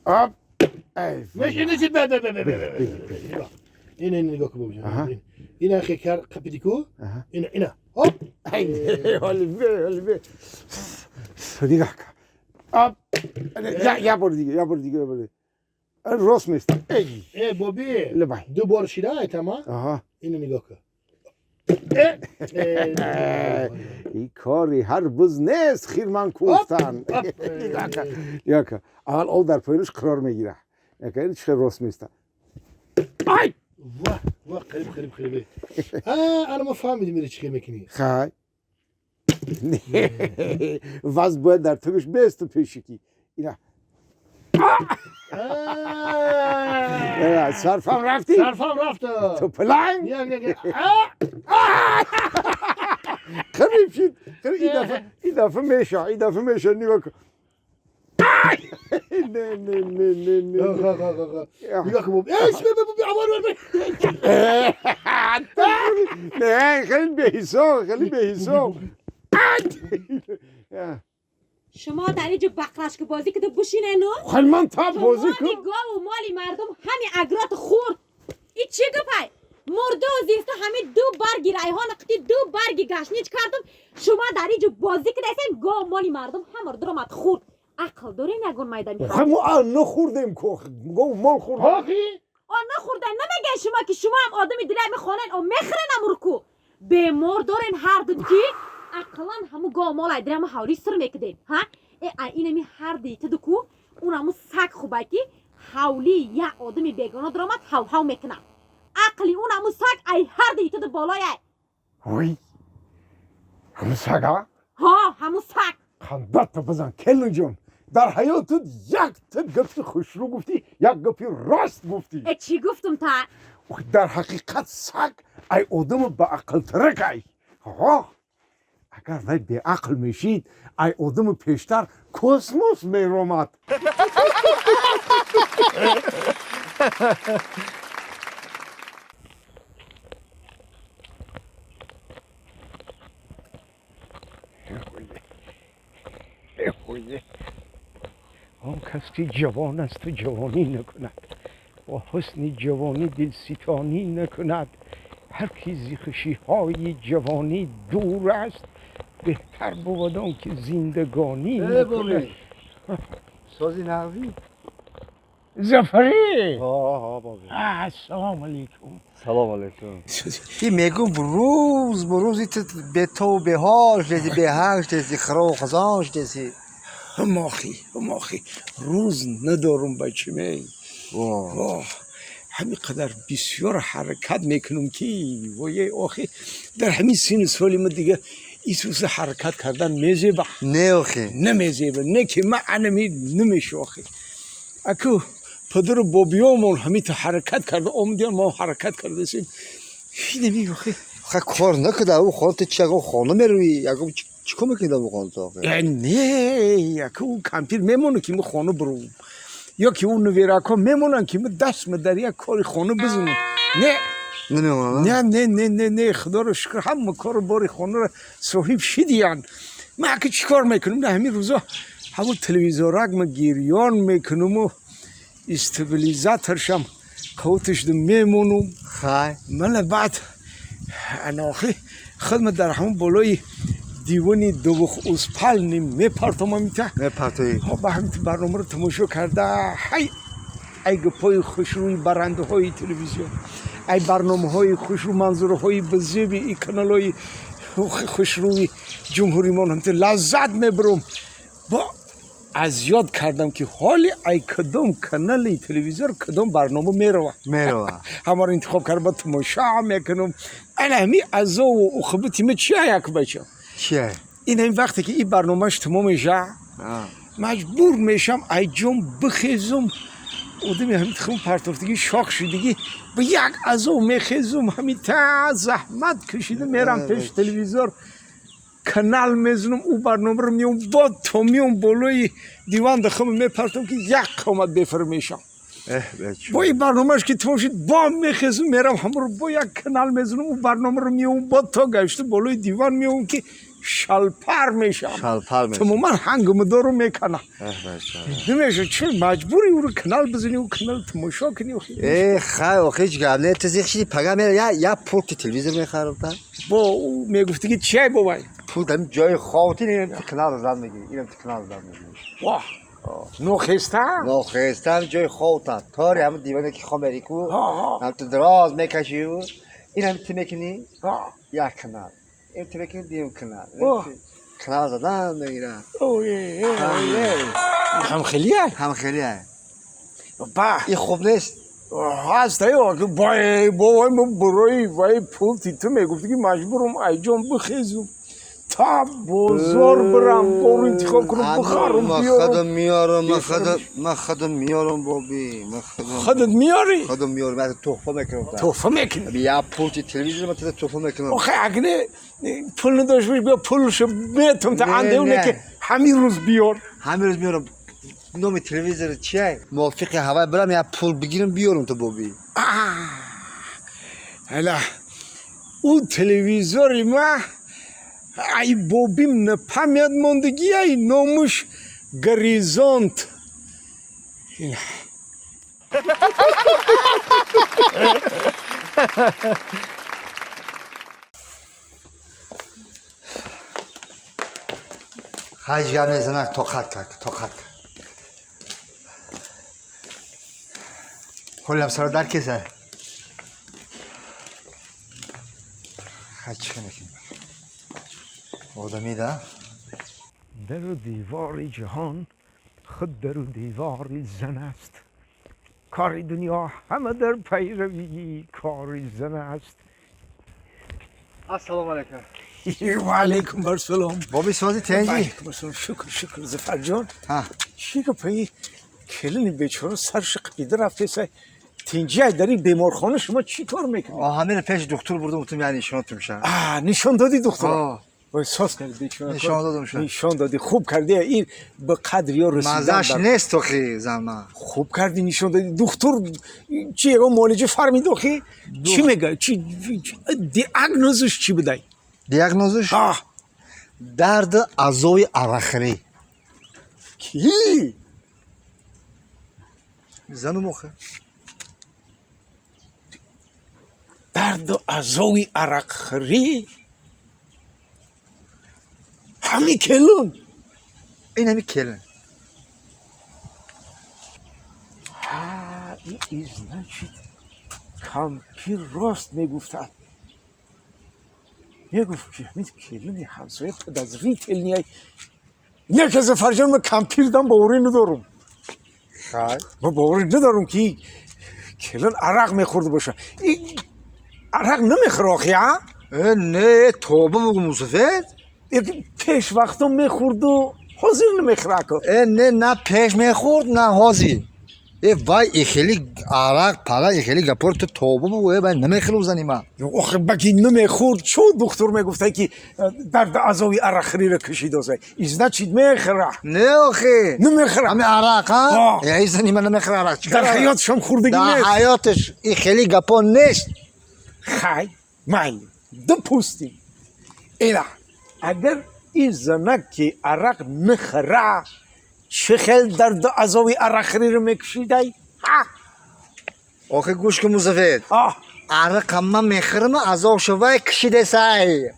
Оп. ای نش اینه چی بده بده بده بده. اینه اینه نگاه کن بابا جان. آها. اینه خیلی کار قپیدیکو. آها. اینه اینه هوپ. ای حالی به حالی به نگاه کن. آب. یه بار دیگه، یه بار دیگه، یه بار دیگه. راست میستم. ای ای بابی. لبای. دو بار شیره تمام. آها. اینو نگاه کن. اه. اه. این کاری هر بز نیست خیرمان کوفتن. نگاه کن، نگاه کن. اول آب در پایینش قرار میگیره. نگاه کن، این چه راست میسته. ای واه واه، قریب قریب قریب. انا ما فهمیدم میری چی میکنی. خای وزن باید در تگش بیست پیشکی. اینا صرفم رفتی. صرفم رفت. تو پلنگ. یک یک. خریب شد. خریب. این دفعه، این دفعه میشه، این دفعه میشه. نگاه کن. نه نه نه نه نه. نگاه کن بابا. ایش بابا عوار. نه، خیلی به حساب، خیلی به حساب. شما در اینجا بقرش که بازی که بشینه نو. خیلی من تا بازی مالی کن. گاو و مالی مردم همین اگرات خورد. این چی گپای؟ مرده و زیسته همه دو برگی ریحان قطی دو برگی گشنیج کردم. شما در اینجا بازی که دستین گاو مالی مردم همه درآمد خورد. عقل داری نگون میدانی. خیلی ما نخوردیم که گاو مال خورد. آخی آ نخورده نمیگه شما که شما هم آدمی دلای میخوانن و میخرن امرکو. بیمار دارین هر دو کی عقلا همو گاو مال درم حولی سر میکدین. ها؟ ای اینمی هر دی تدکو اون همو سگ خوبه که حولی یه آدمی بیگانه درآمد هاو هاو میکنه. عقلی اون همو سگ ای هر دی تد بالای ای. وی همون سگا؟ ها همو سگ. خندت بزن کلو جون. در حیاتت یک تا گپی خوشرو گفتی، یک گپی راست گفتی. ای چی گفتم تا؟ در حقیقت سگ ای آدم به عقل ترک ای. ها اگر وی به عقل میشید ای آدم پیشتر کسموس میرومد. آن کس که جوان است و جوانی نکند، با حسن جوانی دل ستانی نکند. هر کی ز خوشی‌های جوانی دور است، بهتر بود آن که زندگانی نکند. سازی نقوی؟ ظفری. ها ها بابی. السلام علیکم. سلام علیکم. ای میگم روز به روز ایت به تو به حال شدی، به حال شدی، خرا و خزان شدی. هماخی هماخی روز ندارم بچه می. واه همین قدر بسیار حرکت میکنم که وای آخی در همین سین سالی من دیگه ایسوس حرکت کردن میزیبه. نه آخی. نمیزیبه، نه که من انمی نمیشه آخی. اکو پدر و بابیامون همین تا حرکت کرده آمدیان ما حرکت کرده سیم. اینمی آخی. آخه کار نکرده او خانه تو چی اگه خانه میروی؟ اگه چیکار میکنی او خانه تو آخه؟ نه اکو او کمپیر میمونه که من خانه برو. یا که اون نویرکا میمونن که من دست من در یک کاری خانه بزنم. نه. نمیمونن؟ نه نه نه نه نه، خدا رو شکر همه کار باری خانه رو صاحب شدیان. من که چیکار میکنم؟ نه همین روزا همون تلویزیونک من گریان میکنم و استبیلیزاتورشم قوتش دم میمونم. خای. من بعد انا آخی خدمت در همون بالای دیوانی دوخ اوسپال نیم میپرتم همیته. میپرتوی. ها، با همین برنامه رو تماشا کرده. هی ای گپای خوشروی برنده های تلویزیون، ای برنامه های خوشرو، منظوره های بزیبی ای کانال های خوشروی جمهوری من هم لذت میبرم. با از یاد کردم که حالی ای کدام کانال تلویزیون کدام برنامه میروه. میروه. همه رو انتخاب کردم با تماشا میکنم. این همی عذاب و عقوبت من چیه یک بچه؟ چیه؟ این همین وقتی که این برنامه‌اش تمام میشه، مجبور میشم ای جام بخیزم. آدمی همین تخم پرتافتگی شاخ شدگی به یک عذاب میخیزم، همین تا زحمت کشیده میرم پیش تلویزیون، کانال میزنم، او برنامه رو میام با تو میام بالای دیوان دخم میپرتم که یک قامت بفرمیشم. با این برنامه‌اش که تمام شد با میخیزم میرم همون رو با یک کانال میزنم، او برنامه رو میام با تا گشته بالای دیوان میام که Шалпар мешам. Шалпар мешам. Тамоман ҳангома дору мекана. Намеша чӣ маҷбури ӯро канал бизанӣ, ӯ канал тамошо кунӣ. Э, хай, охи ҳеҷ гап не, ту зиқ шидӣ, пага мера я пулти телевизор мехарам та. Бо ӯ мегуфтиги чиай бобай? Пул дар ҷои ховти инам ту канал зад мегирӣ, инам ту канал зад мегирӣ. Ваҳ. Нохеста? Нохеста ҷои ховта. Тори ҳамун диване ки хоб мери ку, ҳам ту дароз мекашӣ, инам ту мекунӣ як канал. Ин ту мекунӣ дим канал. Канал задан мегирад. Ҳам хелия? Ҳам хелия. Ба. Ин хуб нест? Ҳаст, бой, бобой, мо барои вай пулти ту мегуфти ки маҷбурам айҷон бихезум. Та бозор бирам, дору интихоб кунам, бихарам, биёрам. Ман худам меорам, ман худам меорам, боби. Ман худам. Худат меорӣ? Худам меорам, ман туҳфа мекунам. Туҳфа мекунӣ? Я пулти телевизор ман туро туҳфа мекунам. Охе, агне пул надошт бошӣ, биё пулшо метам та андеу не ки ҳамин рӯз биёр. Ҳамин рӯз меорам. Номи телевизор чия? Мувофиқи ҳавай бирам, я пул бигирам, биёрам ту боби. Ҳала ӯ телевизори ма ай бобим напамяд мондагӣ, ай номуш Горизонт. Ҳеҷ гап нест, занак, тоқат кард, тоқат кард. Ҳолам саро дар кеса. Хай, чӣ мекунем? Одамида? Дару девори ҷаҳон худ дару девори зан аст. Кори дунё ҳама дар пайравии кори зан аст. Ассалому алайкум. Ва алайкум ассалом. Боби сози тенҷи? Алайкум ассалом. Шукр, шукр, Зафарҷон. Чӣ гапаи келини бечора сарши қапида рафтеса? Тинҷи ай дар ин беморхона шумо чӣ кор мекунед? Ҳаминро пеши духтур бурдум, гуфтум я нишонатум ша. Нишон додӣ духтур? Вой, соз кардӣ бечора. Нишон додум ша. Нишон додӣ, хуб кардӣ, ин ба қадри ё расидан. Маззаш нест охи зама. Хуб кардӣ нишон додӣ. Духтур чӣ ягон муолиҷа фармид охи? Чӣ мега? Чӣ диагнозаш чӣ будай? Диагнозаш? Дарди аъзои арақхӯрӣ. Кӣ? Занум охи. Дарду аъзои арақхӯрӣ? Ҳами келун? Ин ҳами келун. И значит, кампир рост мегуфтад. Мегуфт ки ҳамин келуни ҳамсоя подозрительный. Не ки Зафарҷон, ман кампирдам боварӣ надорам. Ман боварӣ надорам ки келун арақ мехӯрда боша. Арақ намехӯра охи, а? Не, тоба бугу мусафед. Пеш вақто мехӯрду ҳозир намехӯра ко. Не, на пеш мехӯрд, на ҳозир. Вай хеле арақ пара, хеле гапор ту тоба бугу, вай намехӯру зани ман. Охи баки намехӯрд, чӯ духтур мегуфта ки дарди аъзои арақхӯриро кашидоса. И значит мехӯра. Не охи. Намехӯра. Ҳами арақ, ҳа? Зани ман намехӯра арақ. Дар ҳаётшон хӯрдагӣ нест. Дар ҳаёташ хеле гапо нест. Хай, майли, допустим. Эла, агар ин занак ки арақ нахӯра, чӣ хел дарду азоби арақхӯриро мекушидай? Охи гӯш кун мусафед. Арақа ман мехӯрам, азоб шувай кушидесай.